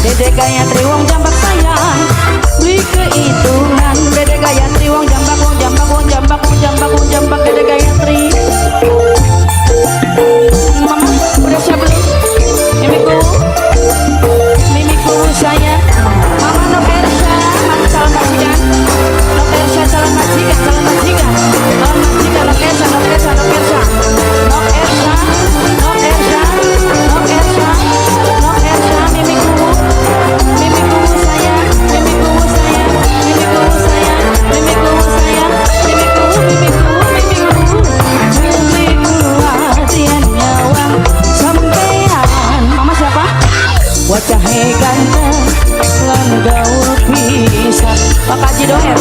Dede Gayatri wong jambak sayang, beli kehitungan. Dede Gayatri wong jambak, wong jambak, wong jambak, wong jambak, wong jambak. Dede Gayatri. Mama udah siap belum? Mimiku, mimiku sayang. Mama Nok Ersa, mama calon majikan. Nok Ersa calon majikan, calon majikan, calon majikan. Nok Ersa, Nok Ersa, Nok Ersa, Nok Ersa, Nok Ersa, Nok Ersa, Nok Ersa. Mimiku, mimiku sayang, mimiku sayang, mimiku sayang, mimiku sayang, mimiku, mimiku, mimiku, mimiku. Latihan nyawang sampean. Mama siapa? Wajahnya ganteng lan gaul pisan. Pak Haji Doher.